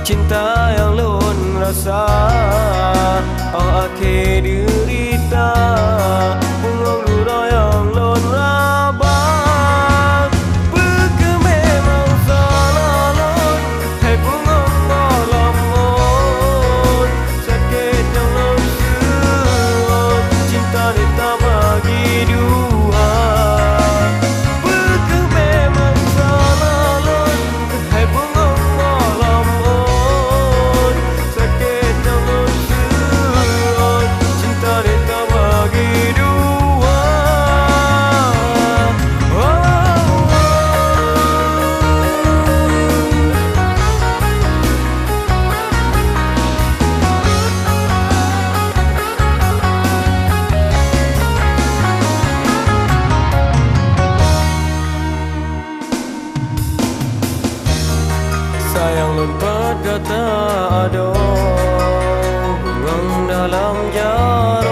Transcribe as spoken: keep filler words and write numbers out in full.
Cinta nyang lôn rasa, oh akhé deurita, bungöng dudoe nyang lôn raba. Peu kheueh memang salah lôn, hai bungöng gohlom ôn, sakét nyang lôn seuôt, cinta neutabagi dua. Peu kheueh memang salah lôn, hai bungöng gohlom ôn, sakét nyang lôn seuôt, cinta neutabagi dua. Sayang lôn pat gata adoe, bungöng dalam jaroe.